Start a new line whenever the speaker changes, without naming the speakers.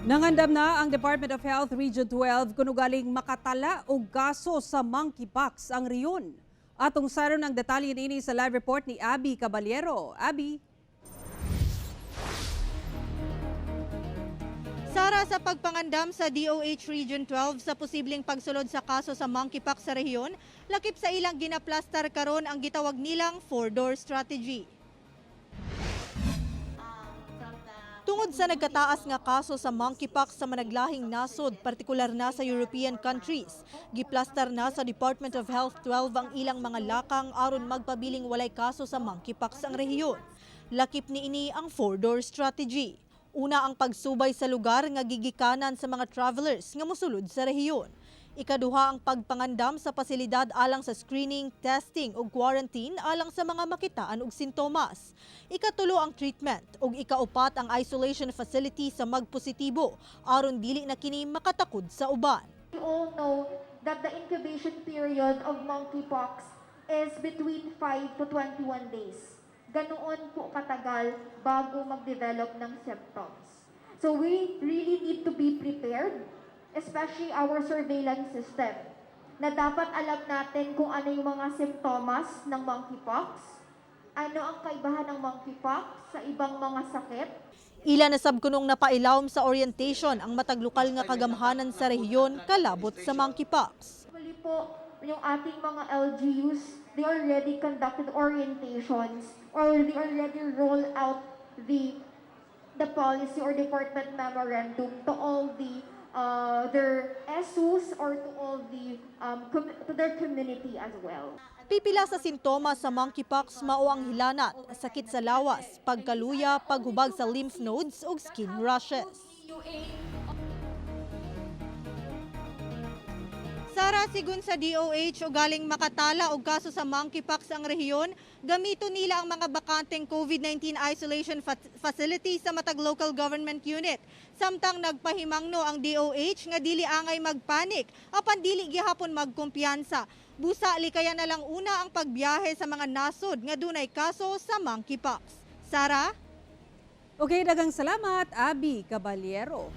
Nangandam na ang Department of Health Region 12 kung ugaling makatala og kaso sa monkeypox ang rehiyon. Atong saron ang detalye niini sa live report ni Abby Caballero. Abby.
Sara, sa pagpangandam sa DOH Region 12 sa posibleng pagsulod sa kaso sa monkeypox sa rehiyon, lakip sa ilang ginaplastar karon ang gitawag nilang four-door strategy. Tungod sa nagkataas nga kaso sa monkeypox sa managlahing nasod, partikular na sa European countries, giplastar na sa Department of Health 12 ang ilang mga lakang aron magpabiling walay kaso sa monkeypox ang rehiyon. Lakip niini ang four-door strategy. Una, ang pagsubay sa lugar nga gigikanan sa mga travelers nga mosulod sa rehiyon. Ikaduha, ang pagpangandam sa pasilidad alang sa screening, testing ug quarantine alang sa mga makitaan og sintomas. Ikatulo, ang treatment ug ikaupat, ang isolation facility sa magpositibo aron dili na kini makatakod sa uban.
We all know that the incubation period of monkeypox is between 5 to 21 days. Ganoon po katagal bago mag-develop ng symptoms. So we really need to be prepared, especially our surveillance system, na dapat alam natin kung ano yung mga simptomas ng monkeypox, ano ang kaibahan ng monkeypox sa ibang mga sakit.
Ila na sab kunong napailawom sa orientation ang matag lokal nga kagamhanan sa rehiyon kalabot sa monkeypox.
Actually po, yung ating mga LGUs, they already conducted orientations or they already roll out the policy or department memorandum to all their SUs or to all the to their community as well.
Pipila sa sintomas sa monkeypox mao ang hilanat, sakit sa lawas, pagkaluya, paghubag sa lymph nodes ug skin rashes. Sara, sigun sa DOH, ugaling makatala og kaso sa monkeypox ang rehiyon, gamito nila ang mga bakanteng COVID-19 isolation facility sa matag local government unit. Samtang nagpahimangno ang DOH nga dili angay magpanik apan dili gihapon magkumpiyansa. Busa likaya na lang una ang pagbiyahe sa mga nasod nga dunay kaso sa monkeypox. Sara?
Okay, daghang salamat, Abby Caballero.